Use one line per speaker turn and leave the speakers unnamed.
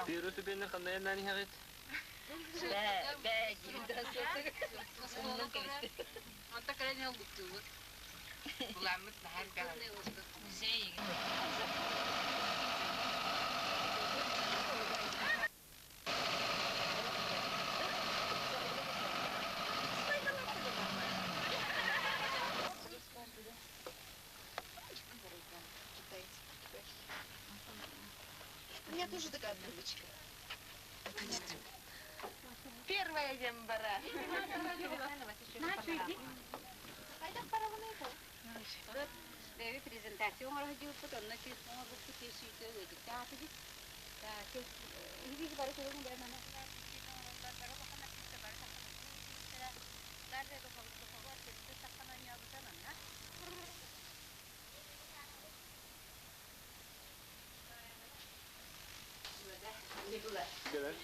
Первый ступеньны ханна яннан иһэҕит?
Бээ, бээ диир
Онто кэлэн ылбыттыыбыт. Буламмыт наһаа элбэх. Музей.
У меня тоже такая привычка. Первая ямбара.
Бэйи презентация оҥоро сылдьыбыппыт, онно оҥорбуппут сүүтэ ыалдьыттаах этибит. Иһиги бары көрүҥ бары
Кэлэр.